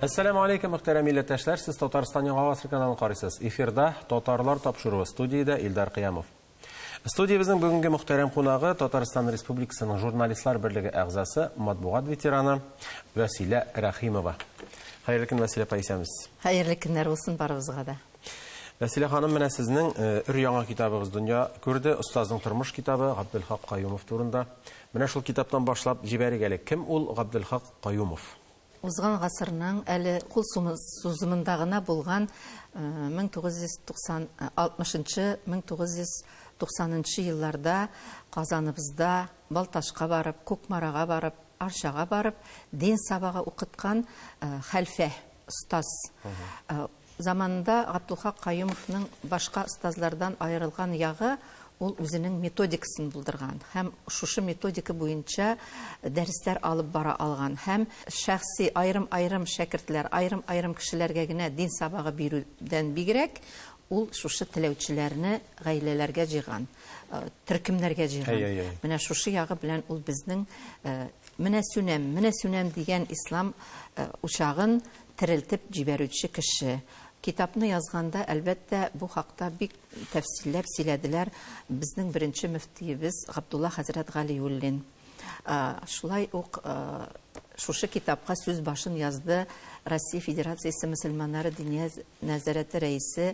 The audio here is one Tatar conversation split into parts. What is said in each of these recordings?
Әссәламү алейкум, мөхтәрәм милләттәшләр! Сез Татарстан Яңа Гасыр каналын карыйсыз. Эфирда Татарлар тапшыруы, студиядә Илдар Кыямов. Студиябезнең бүгенге мөхтәрәм кунагы Татарстан Республикасының Журналистлар берлеге әгъзасы, матбугат ветераны Вәсилә Рәхимова. Хәерле көн, Вәсилә апа, исәнмесез. Хәерле көннәр булсын барыбызга да. Вәсилә ханым, менә сезнең өр-яңа китабыгыз дөнья күрде, Остазның тормыш китабы Габделхак Каюмов турында. Менә шул китаптан башлап җибәрик әле. Кем ул Габделхак Каюмов? Узган гасырның әле кул сузымында гына булган 1960 нчы, 1990 нчы елларда Казаныбызда Балтачка барып, Кукмарага барып, Арчага барып дин сабагы укыткан хәлфә, остаз. Заманында Габдулхак Каюмовның башка остазлардан аерылган ягы, ул үзенең методикасын булдырган һәм шушы методика буенча дәресләр алып бара алган һәм шәхси, аерым-аерым шәкертләр, аерым-аерым кешеләргә генә дин сабагы бирүдән бигрәк, ул шушы теләүчеләрне гаиләләргә җыйган, төркемнәргә җыйган. Менә шушы ягы белән ул безнең менә сүнәм, менә сүнәм дигән ислам учагын терелтеп җибәрүче кеше. Китапны язганда, әлбәттә, бу хакта бик тәфсилләп сөйләделәр безнең беренче мөфтиебез Габдулла хәзрәт Галиуллин. Шулай ук шушы китапка сүз башын язды Россия Федерациясе мөселманнары Диния нәзарәте рәисе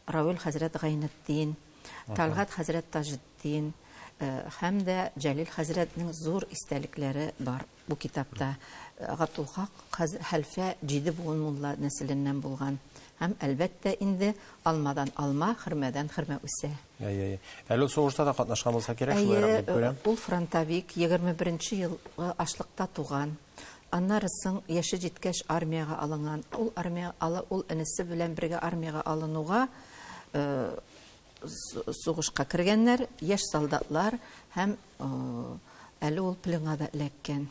Равил хәзрәт Гайнетдин, Тәлгать хәзрәт Таҗетдин һәм дә Җәлил хәзрәтнең зур истәлекләре бар бу китапта. Габдулхак хәлфә җиде буын мулла нәселеннән булган. Һәм, әлбәттә инде, алмадан алма, хөрмәдән хөрмә үсә. Әйе, әйе. Әле ул сугышта да катнашкан булса кирәк, шулайрак дип күрәм. Әйе, ул фронтовик, 21 елгы ачлыкта туган. Аннары соң яше җиткәч армиягә алынган. Ул армия ала ул энесе белән бергә армиягә алынуга сугышка кергәннәр, яшь солдатлар һәм әле ул пленга да эләккән.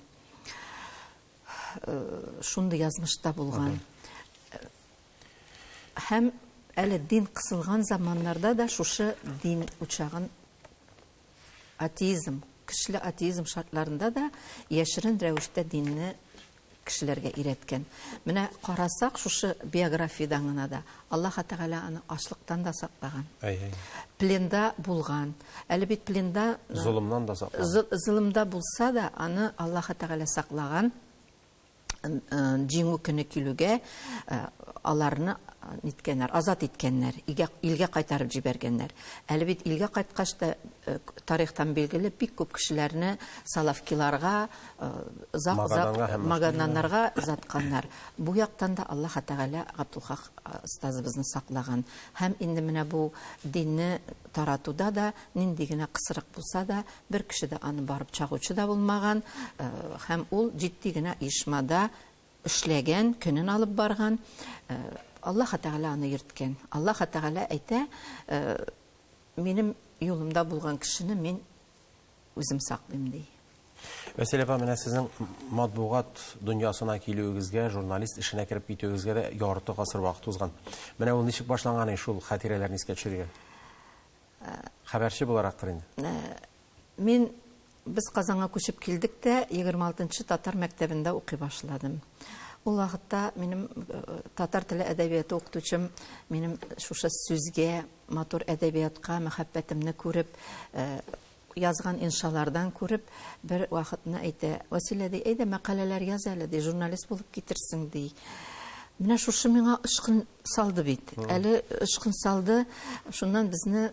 Шундый язмышта булган. Һәм әле дин кысылган заманнарда да шушы дин учагын Атеизм, көчле атеизм шартларында да яшерен рәвештә динне кешеләргә өйрәткән. Менә карасак, шушы биографиядән генә дә, Аллаһ Тәгалә аны ачлыктан да саклаган. Әй, әй. Пленда булган. Әле бит пленда Золымнан да саклаган. Золымда булса да, аны Аллаһ Тәгалә саклаган. Җиңү көне килүгә аларны ниткәннәр, азат иткәннәр, илгә, илгә кайтарып җибәргәннәр. Әле бит илгә кайткач та тарихтан билгеле бик күп кешеләрне Соловкиларга, озак-озак Магаданнарга озатканнар. Бу яктан да Аллаһ Тәгалә Габдулхак остазыбызны саклаган. Һәм инде менә бу динне таратуда да нинди генә кысрык булса да, Бер кеше дә аны барып чагучы да булмаган һәм ул җитди генә оешмада эшләгән, көнен алып барган. Аллаһ Тәгалә аны йөрткән. Аллаһ Тәгалә әйтә, минем юлымда булган кешене мин үзем саклыйм, ди. Вәсилә апа, менә сезнең матбугат дөньясына килүегезгә, журналист эшенә кереп китүегезгә дә ярты гасыр вакыт узган. Менә ул ничек башланган, шул хатирәләрне искә төшерик әле. Хәбәрче буларактыр инде. Мин без Казанга күчеп килдек тә, 26 нчы татар мәктәбендә укый башладым. Ул вакытта минем татар теле әдәбияты укытучым минем шушы сүзгә, матур әдәбиятка мәхәббәтемне күреп, язган иншалардан күреп, бер вакытны әйтә, Вәсилә, ди, әйдә мәкаләләр яз әле, ди, журналист булып китерсең, ди. Менә шушы миңа очкын салды бит. Әле очкын салды. Шуннан безне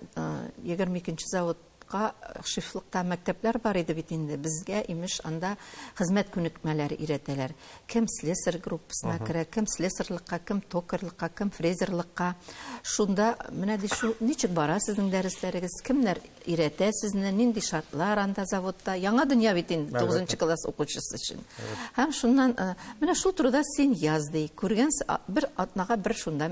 22 нче заводка шефлыкта мәктәпләр бар иде бит инде. Безгә, имеш, анда хезмәт күнекмәләре өйрәтәләр. Кем слесарь группасына керә, кем слесарьлыкка, кем токарьлыкка, кем фрезерлыкка. Шунда менә ди шул ничек бара сезнең дәресләрегез, кемнәр өйрәтә сезне, нинди шартлар анда заводта. Яңа дөнья бит инде, 9 класс укучысы өчен. Һәм шуннан, менә шул турыда син яз, ди. Күргән бер атнага бер шунда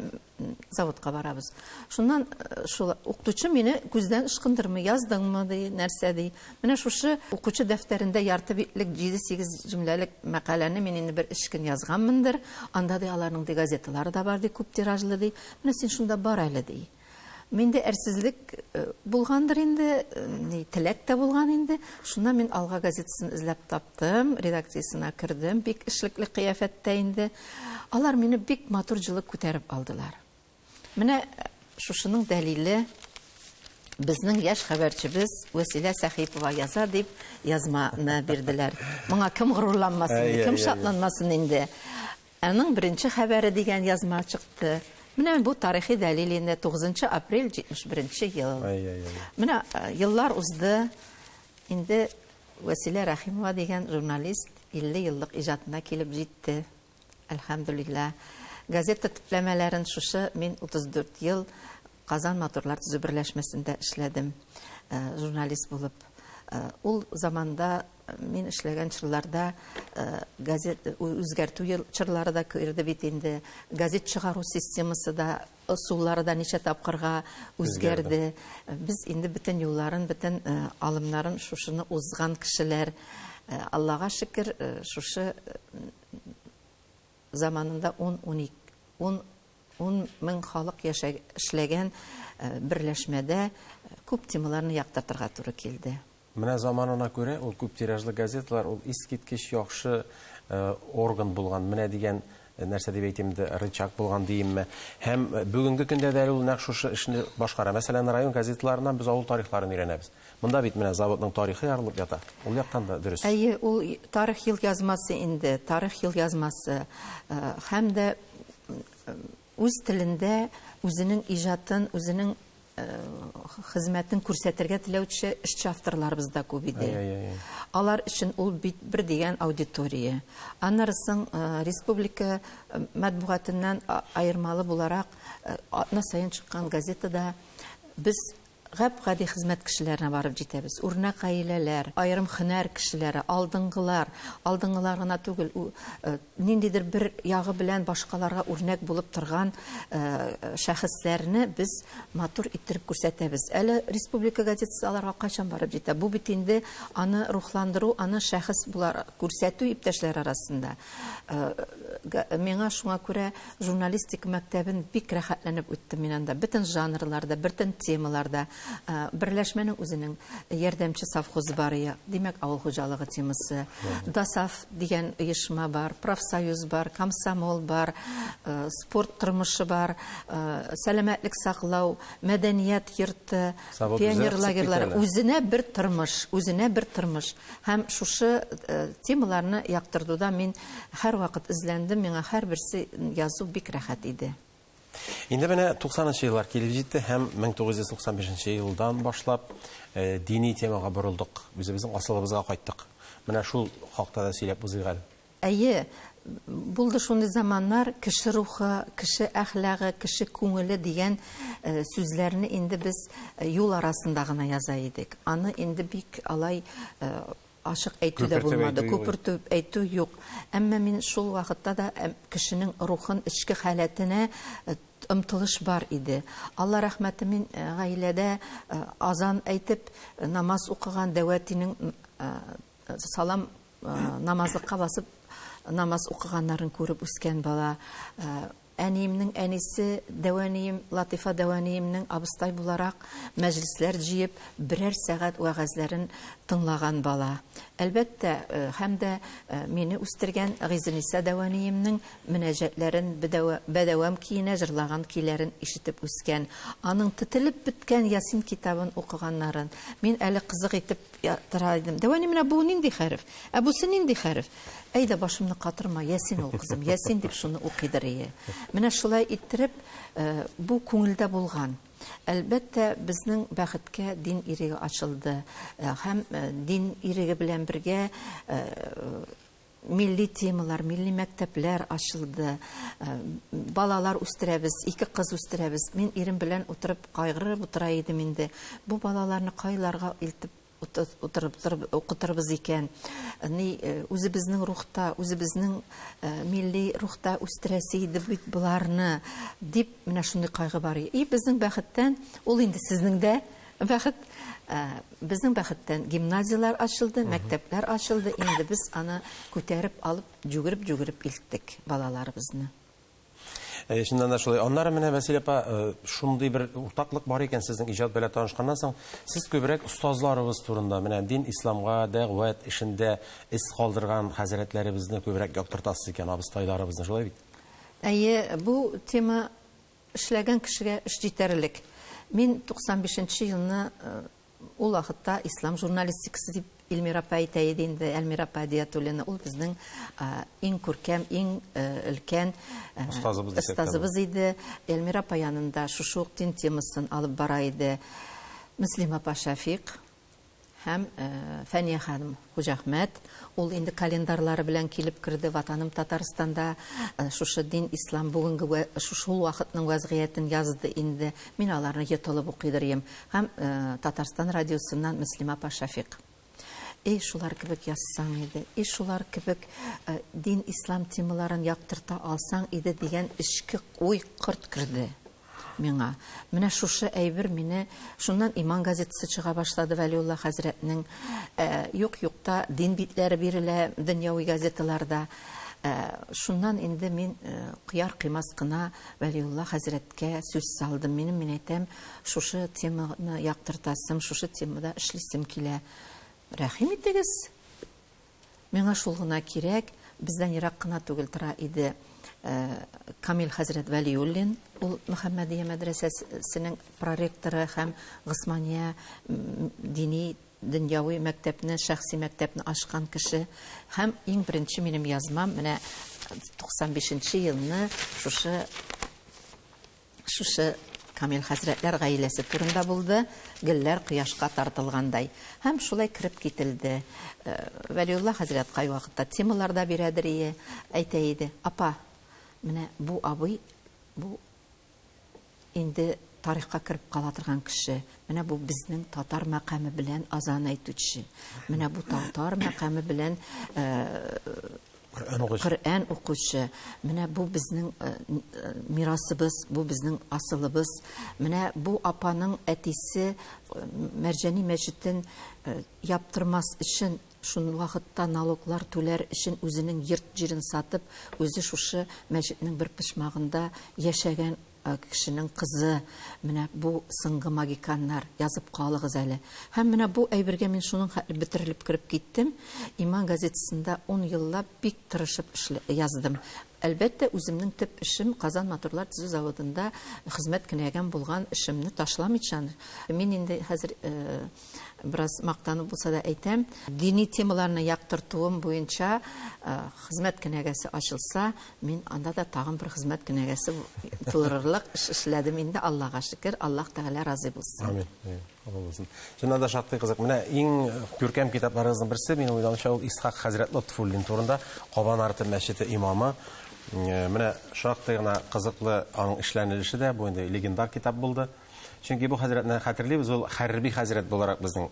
заводка барабыз. Шуннан шул укытучы мине күздән ычкындырмый, яздыңмы, ди, нәрсә, ди. Менә шушы укучы дәфтәрендә ярты битлек, 7-8 җөмләлек мәкаләне мин инде бер өч көн язганмындыр. Анда, ди, аларның, ди, газеталары да бар, ди, күп тиражлы, ди. Менә син шунда бар әле, ди. Миндә әрсезлек булгандыр инде, ни теләк тә булган инде. Шуннан мин Алга газетасын эзләп таптым, редакциясенә кердем, бик эшлекле кыяфәттә инде. Алар мине бик матур җылы күтәреп алдылар. Менә шушының дәлиле безнең яшь хәбәрчебез Вәсилә Сәхипова яза дип язманы бирделәр. Моңа кем горурланмасын, кем шатланмасын инде. Аның беренче хәбәре дигән язма чыкты. Менә бу тарихи дәлил инде 9 апрель 71 ел. Менә еллар узды. Инде Вәсилә Рәхимова дигән журналист 50 еллык иҗатына килеп җитте. Әлхәмдүлилләһ. Газета төпләмәләрен шушы мин 34 ел Казан моторлар төзү берләшмәсендә эшләдем, журналист булып. Ул заманда мин эшләгән чорларда газет үзгәртү чорлары да керде бит инде. Газет чыгару системасы да, ысуллары да ничә тапкырга үзгәрде. Без инде бөтен юлларын, бөтен алымнарын шушыны узган кешеләр. Аллага шөкер, шушы заманында 10-12 10 10 мең халык эшләгән берләшмәдә күп темаларны яктыртырга туры килде. Менә заманына күрә ул күп тиражлы газеталар ул искиткеч яхшы орган булган. Менә дигән нәрсә дип әйтим инде, рычаг булган диимме. Һәм бүгенге көндә дә әле ул нәкъ шушы эшне башкара. Мәсәлән, район газеталарыннан без авыл тарихларын өйрәнәбез. Монда бит менә заводның тарихы ярылып ята. Ул яктан да дөрес. Әйе, ул тарих елъязмасы инде, тарих елъязмасы. Һәм дә үз телендә үзенең иҗатын, үзенең хезмәтен күрсәтергә теләүче эшче авторларыбыз да күп иде. Алар өчен ул бит бер дигән аудитория. Аннары соң республика матбугатыннан аермалы буларак, атна саен чыккан газетада без Гап-гади хезмәт кешеләренә барып җитәбез. Үрнәк гаиләләр, аерым һөнәр кешеләре, алдынгылар, алдынгылар гына түгел, ниндидер бер ягы белән башкаларга үрнәк булып торган шәхесләрне без матур иттереп күрсәтәбез. Әле республика газетасы аларга кайчан барып җитә? Бу бит инде аны рухландыру, аны шәхес буларак күрсәтү иптәшләр арасында. Миңа шуңа күрә Журналистика мәктәбен бик рәхәтләнеп үттем мин анда. Бөтен жанрларда, бөтен темаларда. Берләшмәнең үзенең ярдәмче совхозы бар ие. Димәк, авыл хуҗалыгы темасы. ДОСАФ дигән оешма бар, профсоюз бар, комсомол бар, спорт тормышы бар, сәламәтлек саклау, мәдәният йорты, пионер лагерьлары. Үзенә бер тормыш, үзенә бер тормыш. Һәм шушы темаларны яктыртуда мин һәрвакыт эзләндем, миңа һәрберсе язу бик рәхәт иде. Инде менә 90 нчы еллар килеп җитте һәм 1995 нче елдан башлап дини темага борылдык, үзебезнең асылыбызга кайттык. Менә шул хакта да сөйләп узыйк әле. Әйе, булды шундый заманнар, кеше рухы, кеше әхлагы, кеше күңеле дигән сүзләрне инде без юл арасында гына яза идек. Аны инде бик алай ачык әйтү дә булмады, күпертеп әйтү юк. Әмма мин шул вакытта да кешенең рухын, эчке халәтенә омтылыш бар иде. Алла рәхмәте, мин гаиләдә азан әйтеп, намаз укыган, дәүәтинең Салам намазлыкка басып намаз укыганнарын күреп үскән бала. Әниемнең әнисе, дәүәнием, Латыйфа дәүәниемнең абыстай буларак мәҗлесләр җыеп, берәр сәгать вәгазьләрен тыңлаган бала. Әлбәттә, һәм дә мине үстергән Гыйзениса дәүәниемнең мөнәҗәтләрен, бәдәвам көенә җырлаган көйләрен ишетеп үскән. Аның тетелеп беткән Ясин китабын укыганнарын мин әле кызык итеп Тора идем. Дәвәни, менә бу нинди хәреф? Ә бусы нинди хәреф? Әйдә, башымны катырма, Ясин ул, кызым, Ясин дип шуны укыйдыр ие. Менә шулай иттереп, бу күңелдә булган. Әлбәттә, безнең бәхеткә дин иреге ачылды. Һәм дин иреге белән бергә Милли темалар, милли мәктәпләр ачылды. Балалар үстерәбез, ике кыз үстерәбез. Мин ирем белән утырып кайгырып утыра идем инде. Бу балаларны кайларга илтеп утырып укытырбыз икән? Ни, үзебезнең рухта, үзебезнең милли рухта үстерәсе иде бит боларны, дип менә шундый кайгы бар. И безнең бәхеттән, ул инде сезнең дә Бәхет, безнең бәхеттән гимназияләр ачылды, мәктәпләр ачылды, инде без аны күтәреп алып, җүгереп-җүгереп илттек балаларыбызны. Әйе, чыннан да шулай. Аннары менә Вәсилә апа, э, шундый бер уртаклык бар икән сезнең иҗат белән танышканнан соң, сез күбрәк остазларыбыз турында, менә дин исламга дәгъват эшендә эз калдырган хәзрәтләребезне күбрәк яктыртасыз икән, абыстайларыбызны, шулай бит? Әйе, бу тема эшләгән кешегә эш җитәрлек. Мин 95 нче елны э, Ул вакытта ислам журналистикасы дип Эльмира апа әйтә иде инде, Әлмира апа Әдиятуллина. Ул безнең иң күркәм, иң өлкән остазыбыз, остазыбыз иде. Эльмира апа янында шушы ук дин темасын алып бара иде Мөслим апа Шәфикъ һәм Фәния ханым Хуҗахмәт. Ул инде календарлары белән килеп керде Ватаным Татарстанда шушы дин, ислам бүгенге шул вакытның вәзгыятен язды инде. Мин аларны йотылып укыйдыр ием. Һәм Татарстан радиосыннан Мөслимә апа Шәфикъ. Эй, шулар кебек язсаң иде, эй, шулар кебек дин, ислам темаларын яктырта алсаң иде дигән эчке уй корт керде миңа. Менә шушы әйбер мине, шуннан Иман газетасы чыга башлады Вәлиулла хәзрәтнең. Юк-юкта дин битләре бирелә дөньяви газеталарда. Шуннан инде мин кыяр-кыймас кына Вәлиулла хәзрәткә сүз салдым. Минем, мин әйтәм, шушы теманы яктыртасым, шушы темада эшлисем килә. Рәхим итегез. Миңа шул гына кирәк. Бездән ерак кына түгел тора иде Камил хәзрәт Вәлиуллин, ул Мөхәммәдия мәдрәсәсенең проректоры һәм Госмания дини дөньяви мәктәпне, шәхси мәктәпне ачкан кеше. Һәм иң беренче минем язмам менә 95 нче елны шушы Шушы Камил хәзрәтләр гаиләсе турында булды, гөлләр кояшка тартылгандай. Һәм шулай кереп кителде. Вәлиулла хәзрәт кайвакытта темалар да бирәдер ие, әйтә иде, Апа, менә бу абый, бу инде тарихка кереп кала торган кеше. Менә бу безнең татар мәкаме белән азан әйтүче. Менә бу татар мәкаме белән Коръән укучы. Коръән укучы. Менә бу безнең э, э, мирасыбыз, бу безнең асылыбыз. Менә бу апаның әтисе э, Мәрҗани мәчетен яптырмас өчен шул вакытта налоглар түләр өчен үзенең йорт җирен сатып, үзе шушы мәчетнең бер почмагында яшәгән кешенең кызы, менә бу соңгы магиканнар, язып калыгыз әле. Һәм менә бу әйбергә мин шуның хәтле бөтерелеп кереп киттем. Иман газетасында ун еллап бик тырышып яздым. Әлбәттә, үземнең төп эшем Казан моторлар төзү заводында хезмәт кенәгәм булган эшемне ташламыйча, мин инде хәзер бераз мактанып булса да әйтәм, дини темаларны яктыртуым буенча хезмәт кенәгәсе ачылса, мин анда да тагын бер хезмәт кенәгәсе тулырырлык эш эшләдем инде, Аллага шөкер, Аллаһ Тәгалә разый булсын. Амин. Кабул булсын. Чыннан да шактый кызык. Менә иң күркәм китапларыгызның берсе, минем уйлавымча, ул Исхак хәзрәт Лотфуллин турында Кабан арты мәчете имамы. Менә шактый гына кызыклы аның эшләнелеше дә, бу инде легендар китап булды. Чөнки бу хәзрәтне хәтерлибез, ул хәрби хәзрәт буларак безнең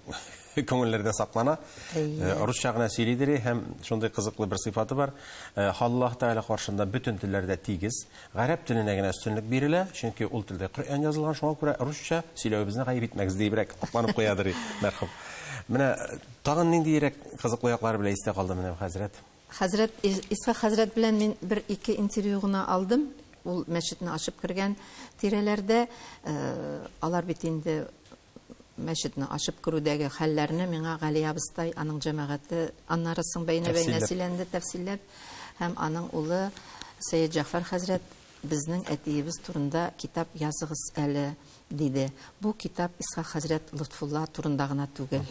күңелләрдә саклана. Э, русча гына сөйлидер һәм шундый кызыклы бер сыйфаты бар. Э, Аллаһ Тәгалә каршында бөтен телләрдә тигез. Гарәп теленә генә өстенлек бирелә, чөнки ул телдә Коръән язылган, шуңа күрә русча сөйләвебезне гаеп итмәгез диебрәк акланып куядыр мәрхүм. Менә э, тагын ниндиерәк кызыклы яклары белән истә калды менә хәзрәт? Хәзрәт, Исхак хәзрәт белән мин бер-ике интервью гына алдым. Ул мәчетне ачып кергән тирәләрдә. Алар бит инде мәчетне ачып керүдәге хәлләрне миңа Гали абыстай, аның җәмәгате аннары соң бәйнә-бәйнә сөйләнде тәфсилләп. Һәм аның улы Сәет Җәгъфәр хәзрәт безнең әтиебез турында китап языгыз әле, диде. Бу китап Исхак хәзрәт Лотфулла турында гына түгел.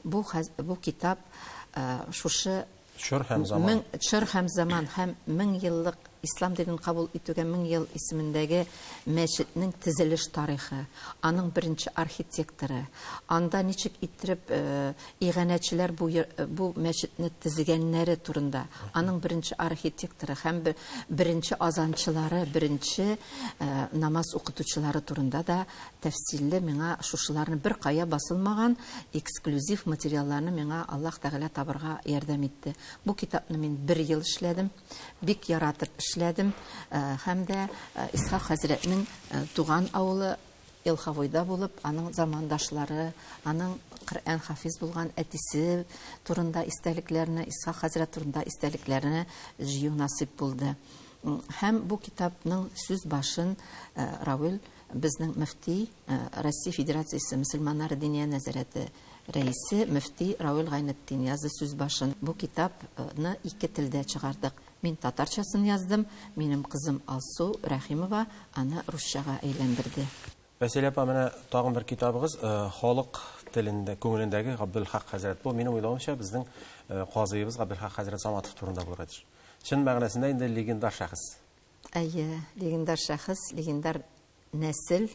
Бу, бу китап шушы чор һәм заман. Мең, чор һәм заман һәм 1000 еллык ислам динен кабул итүгә 1000 ел исемендәге мәчетнең төзелеш тарихы, аның беренче архитекторы, анда ничек иттереп иганәчеләр бу бу мәчетне төзегәннәре турында, аның беренче архитекторы һәм беренче азанчылары, беренче намаз укытучылары турында да тәфсилле миңа шушыларны беркая басылмаган эксклюзив материалларны миңа Аллаһ Тәгалә табырга ярдәм итте. Бу китапны мин бер ел эшләдем, бик яратып эшләдем һәм дә Исхак хәзрәтнең туган авылы Елховойда булып, аның замандашлары, аның Коръән хафиз булган әтисе турында истәлекләрне, Исхак хәзрәт турында истәлекләрне җыю насыйп булды. Һәм бу китапның сүз башын Равил безнең мөфти, Россия Федерациясе мөселманнары диния нәзарәте рәисе мөфти Равил Гайнетдин язды сүз башын. Бу китапны ике телдә чыгардык. Мин татарчасын яздым, минем кызым Алсу Рәхимова аны русчага әйләндерде. Вәсилә апа, менә тагын бер китабыгыз, халык телендә, күңелендәге Габделхак хәзрәт. Бу, минем уйлавымча, безнең казыебыз Габделхак хәзрәт Саматов турында булырга тиеш. Чын мәгънәсендә инде легендар шәхес. Әйе, легендар шәхес, легендар нәсел.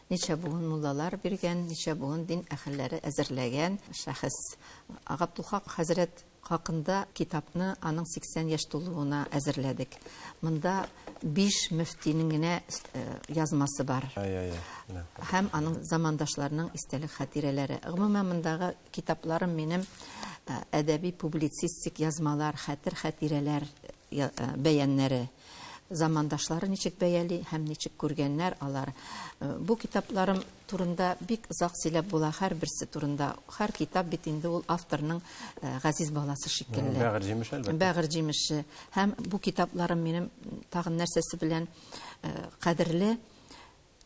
Ничә буын муллалар биргән, ничә буын дин әһелләре әзерләгән шәхес. Габдулхак хәзрәт хакында китапны аның 80 яшь тулуына әзерләдек. Монда 5 мөфтинең генә язмасы бар. Һәм аның замандашларының истәлек хатирәләре. Гомумән, мондагы китапларым минем әдәби публицистик язмалар, хәтер хатирәләр бәяннәре. Замандашлары ничек бәяли һәм ничек күргәннәр алар. Бу китапларым турында бик озак сөйләп була, һәрберсе турында. Һәр китап бит инде ул авторның газиз баласы шикелле. Бәгырь җимеше, әлбәттә. Бәгырь җимеше. Һәм бу китапларым минем тагын нәрсәсе белән кадерле.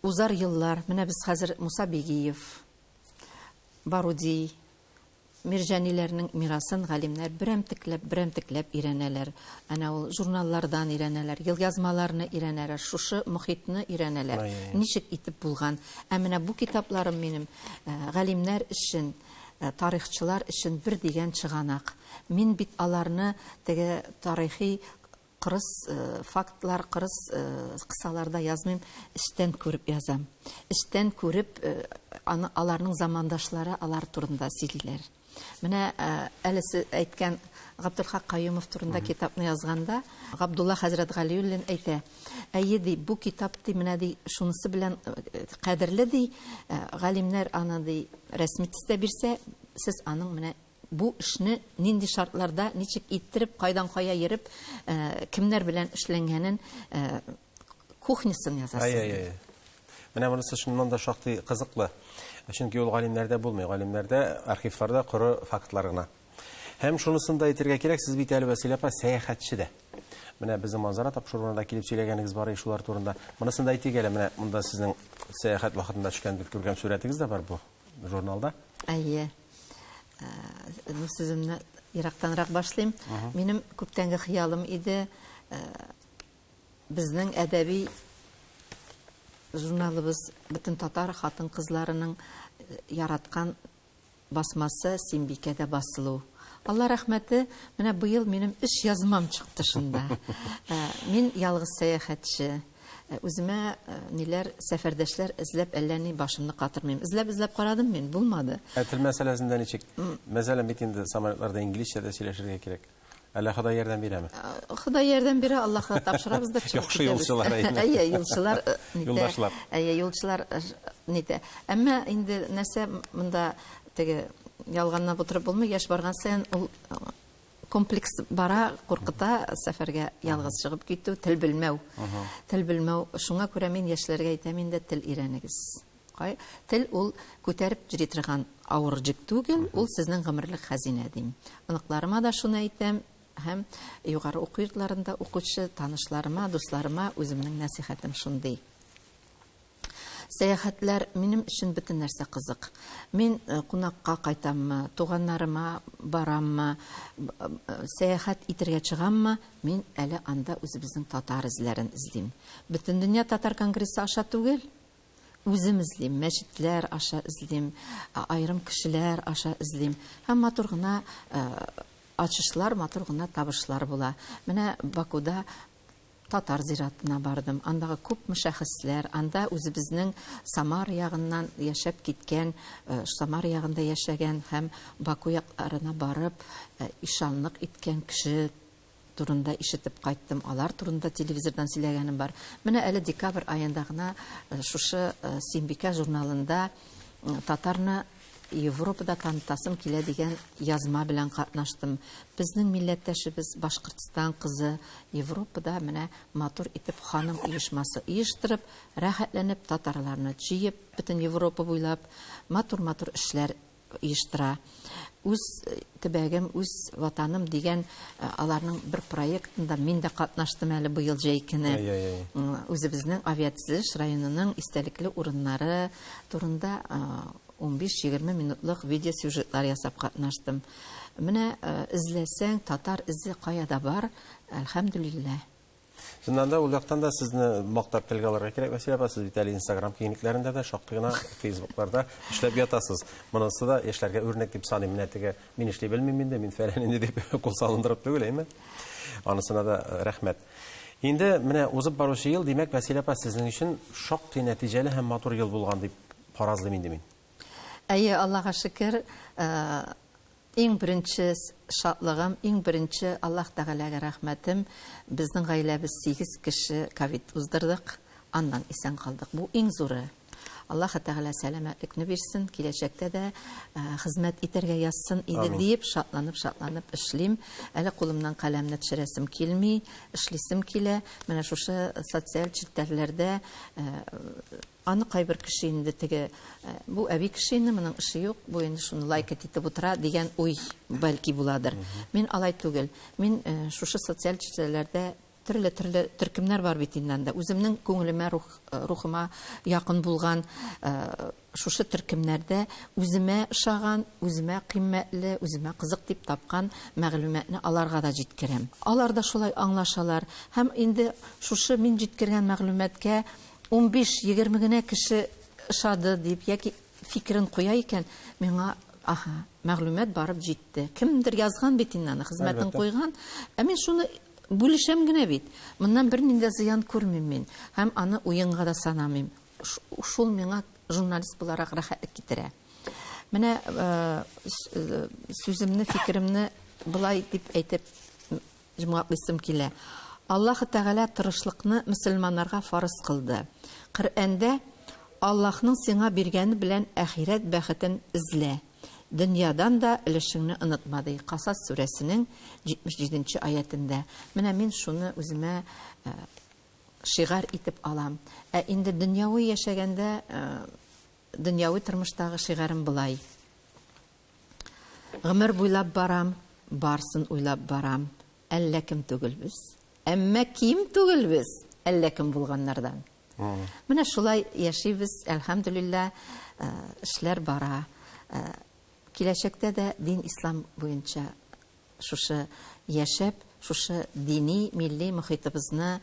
Узар еллар, менә без хәзер Муса Бигиев, Баруди, Мирҗаниләрнең мирасын галимнәр берәмтекләп, берәмтекләп өйрәнәләр. Әнә ул журналлардан өйрәнәләр, елъязмаларны өйрәнәләр, шушы мохитны өйрәнәләр. Ничек итеп булган. Ә менә бу китапларым минем галимнәр өчен, тарихчылар өчен бер дигән чыганак. Мин бит аларны теге тарихи Кырыс фактлар, кырыс кысаларда язмыйм, эчтән күреп язам. Эчтән күреп, аны аларның замандашлары алар турында сөйлиләр. Менә әле сез әйткән Габдулхак Каюмов турында китапны язганда, Габдулла хәзрәт Галиуллин әйтә, әйе ди, бу китап ди, менә ди, шунысы белән кадерле ди, галимнәр аны ди, рәсми төстә бирсә, сез аның менә Бу эшне нинди шартларда, ничек иттереп, кайдан кая йөреп, кемнәр белән эшләнгәнен кухнясын язасыз. Әй-әй-әй. Менә монысы чыннан да шактый кызыклы. Чөнки ул галимнәрдә булмый. Галимнәрдә, архивларда коры фактлар гына. Һәм шунысын да әйтергә кирәк, сез бит әле, Вәсилә апа, сәяхәтче дә. Менә безнең Манзара тапшыруына да килеп сөйләгәнегез бар шулар турында. Монысын да әйтик әле, менә монда сезнең сәяхәт вакытында төшкән бер күркәм сурәтегез дә бар бу журналда. Әйе. Ну, сүземне ерактанрак башлыйм. Минем күптәнге хыялым иде безнең әдәби журналыбыз бөтен татар хатын-кызларының яраткан басмасы Симбикәдә басылу. Алла рәхмәте, менә быел минем өч язмам чыкты шунда. Мин ялгыз сәяхәтче. Үземә ниләр, сәфәрдәшләр эзләп әллә ни башымны катырмыйм. Эзләп-эзләп карадым мин, булмады. Ә тел мәсьәләсендә ничек? Мәсәлән, бит инде самолетларда инглизчә дә сөйләшергә кирәк. Әллә Ходай ярдәм бирәме? Ходай ярдәм бирә, Аллаһка тапшырабыз да чыгып Яхшы юлчылар әйе. Әйе, юлчылар нитә. Юлдашлар. Әйе, юлчылар нитә. Әмма инде нәрсә монда теге ялганлап утырып булмый, яшь барган саен ул комплекс бара, куркыта сәфәргә ялгыз чыгып китү, тел белмәү. Тел белмәү. Шуңа күрә мин яшьләргә әйтәм инде, тел өйрәнегез. Кай тел ул күтәреп йөри торган авыр җөк түгел, ул сезнең гомерлек хәзинә дим. Оныкларыма да шуны әйтәм һәм югары уку йортларында укучы танышларыма, дусларыма үземнең нәсыйхәтем шундый. Сәяхәтләр минем өчен бөтен нәрсә кызык. Мин кунакка кайтаммы, туганнарыма бараммы, сәяхәт итергә чыгаммы, мин әле анда үзебезнең татар эзләрен эзлим. Бөтендөнья татар конгрессы аша түгел, үзем эзлим, мәчетләр аша эзлим, аерым кешеләр аша эзлим. Һәм матур гына ачышлар, матур гына табышлар була. Менә Бакуда Татар зиратына бардым. Андагы күпме шәхесләр, анда үзебезнең Самара ягыннан яшәп киткән, Самара ягында яшәгән һәм Баку якларына барып, ишанлык иткән кеше турында ишетеп кайттым. Алар турында телевизордан сөйләгәнем бар. Менә әле декабрь аенда гына шушы Сөембикә журналында татарны Европада танытасым килә дигән язма белән катнаштым. Безнең милләттәшебез, Башкортстан кызы Европада менә матур итеп ханым оешмасы оештырып, рәхәтләнеп татарларны җыеп, бөтен Европа буйлап матур-матур эшләр оештыра. Үз төбәгем, үз ватаным дигән аларның бер проектында мин дә катнаштым әле быел җәй көне. Үзебезнең авиатөзелеш районының истәлекле урыннары турында 15-20 минутлык видеосюжетлар ясап катнаштым. Менә эзләсәң, татар эзе кая да бар, әлхәмдүлилләһ. Чыннан да, ул яктан да сезне мактап телгә алырга кирәк, Вәсилә апа, сез бит әле Инстаграм киңлекләрендә дә шактый гына Фейсбукларда эшләп ятасыз. Монысы да яшьләргә үрнәк дип саныйм. Менә теге мин эшли белмим инде, мин фәлән инде дип кул салындырып түгел, әйме? Анысына да э, рәхмәт. Инде менә узып баручы ел, димәк, Вәсилә апа, сезнең өчен шактый нәтиҗәле һәм матур ел булган дип фаразлыйм инде мин. Әйе, Аллага шөкер, э, Иң беренче шатлыгым, иң беренче Аллаһ Тәгаләгә рәхмәтем, безнең гаиләбез сигез кеше ковид уздырдык, аннан исән калдык. Бу иң зуры. Аллаһы Тәгалә сәламәтлекне бирсен, киләчәктә дә хезмәт итәргә язсын иде диеп, шатланып-шатланып эшлим. Әле кулымнан каләмне төшерәсем килми, эшлисем килә. Менә шушы социаль челтәрләрдә Аны кайбер кеше инде теге, бу әби кеше инде, моның эше юк, бу инде шуны лайкать итеп утыра дигән уй бәлки буладыр. Мин алай түгел. Мин шушы социаль челтәрләрдә төрле-төрле төркемнәр бар бит инде анда. Үземнең күңелемә, рух, рухыма якын булган шушы төркемнәрдә үземә ошаган, үземә кыйммәтле, үземә кызык дип тапкан мәгълүматны аларга да җиткерәм. Алар да шулай аңлашалар. Һәм инде шушы мин җиткергән мәгълүматка 15-20 генә кеше ошады дип яки фикерен куя икән, миңа, аһа, мәгълүмат барып җитте. Кемдер язган бит инде аны, хезмәтен куйган. Ә мин шуны бүлешәм генә бит. Моннан бернинди дә зыян күрмим мин. Һәм аны уенга да санамыйм. Шул миңа журналист буларак рәхәтлек китерә. Менә сүземне, фикеремне болай дип әйтеп Йомгаклыйсым килә. Аллаһы Тәгалә тырышлыкны мөселманнарга фарыз кылды. Коръәндә, Аллаһның сиңа биргәне белән әхирәт бәхетен эзлә, дөньядан да өлешеңне онытма, ди Касас сүрәсенең 77 нче аятендә. Менә мин шуны үземә шигарь итеп алам. Ә инде дөньяви яшәгәндә, дөньяви тормыштагы шигарем болай. Гомер буйлап барам, барсын уйлап барам. Әллә кем түгелбез. Әмма ким түгелбез, әллә кем булганнардан. Менә шулай яшибез, әлхәмдүлилләһ, э, эшләр бара. Э, киләчәктә дә дин ислам буенча шушы яшәп, шушы дини, милли мохитыбызны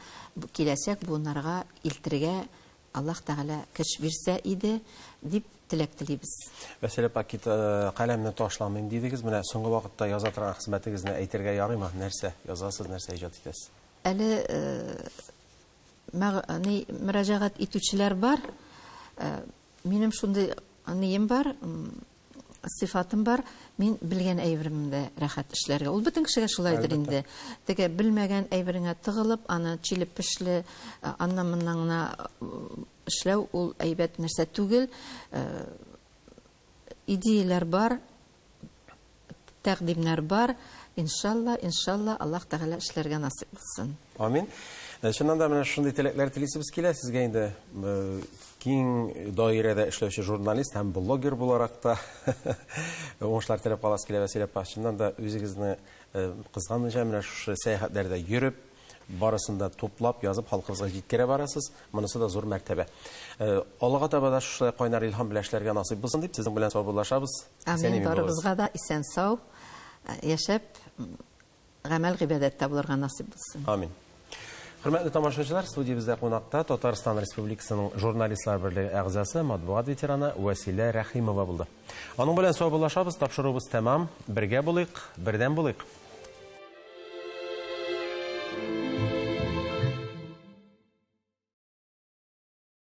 киләчәк буыннарга илтергә Аллаһ Тәгалә көч бирсә иде, дип теләк телибез. Вәсилә апа, каләмне ташламыйм дидегез. Менә соңгы вакытта яза торган хезмәтегезне әйтергә ярыймы? Нәрсә язасыз, нәрсә иҗат итәсез? Әле ни мөрәҗәгать итүчеләр бар. Минем шундый нием бар, сыйфатым бар, мин белгән әйберемдә рәхәт эшләргә. Ул бөтен кешегә шулайдыр инде. Теге белмәгән әйбереңә тыгылып, аны чилеп-пешле, аннан-моннан гына эшләү ул әйбәт нәрсә түгел. Идеяләр бар, тәкъдимнәр бар. Иншалла, иншалла, Аллаһ Тәгалә эшләргә насыйп кылсын. Амин. Э, чыннан да менә шундый теләкләр телисебез килә сезгә инде э, киң даирәдә эшләүче журналист һәм блогер буларак та уңышлар теләп каласы килә Вәсилә апа. Чыннан да үзегезне э, кызганмыйча менә шушы сәяхәтләрдә йөреп, барысын да туплап, язып халкыбызга җиткерә барасыз. Монысы да зур мәртәбә. Алга таба да шушылай кайнар илһам белән эшләргә насыйп булсын дип сезнең белән саубуллашабыз. Амин. Барыбызга да исән-сау яшәп, гамәл-гыйбадәттә булырга насыйп булсын. Амин. Хөрмәтле тамашачылар, студиябездә кунакта Татарстан Республикасының Журналистлар берлеге әгъзасы, матбугат ветераны Вәсилә Рәхимова булды. Аның белән саубуллашабыз, тапшыруыбыз тәмам. Бергә булыйк, бердәм булыйк.